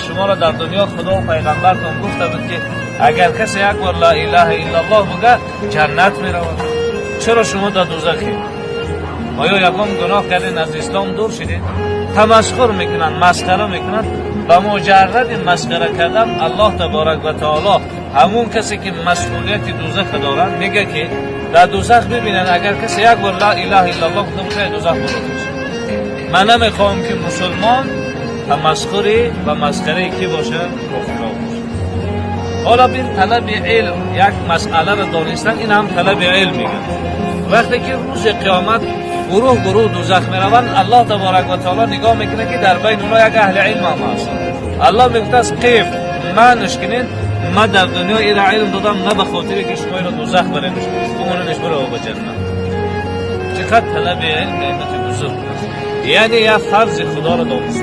Шуморо дар дунё Худо ва пайғамбартон гуфта буд, ки агар касе як бор ла илаҳа иллаллоҳ буга, ҷаннат меравад. Чаро шумо дар дӯзахед? Оё ягон гуноҳ кардед, аз ислом дур шудед? Тамасхур мекунанд, масхара мекунанд. Ба муҷарради масхара кардан, Аллоҳ таборак ва таоло ҳамун касе ки масъулияти дӯзаха доранд, мега, ки дар дӯзах бибинанд, агар касе як бор ла илаҳа иллаллоҳ гуфта бошад, дӯзах бурда мешавад. Ман намехоҳам, ки мусулмон тамасхури ва масхараи кӣ бошад? Кофирҳо бошад. Ҳоло бин, талаби илм, як масъаларо донистан, ин ҳам талаби илм мегӯяд. Вақте ки рӯзи қиёмат гурӯҳ гурӯҳ дӯзах мераванд, Аллоҳ таборак ва таоло нигоҳ мекунад, ки дар байни онҳо як аҳли илм ҳам ҳаст. Аллоҳ мегуфтааст: қиф, манш кунед, ман дар дунё ира илм додам на ба хотире ки шумо иро дӯзах баренш, бимоненш, бирава ба ҷаннат. Чӣ қадр талаби илм неъмати бузург аст, яъне як фарзи Худоро донистан.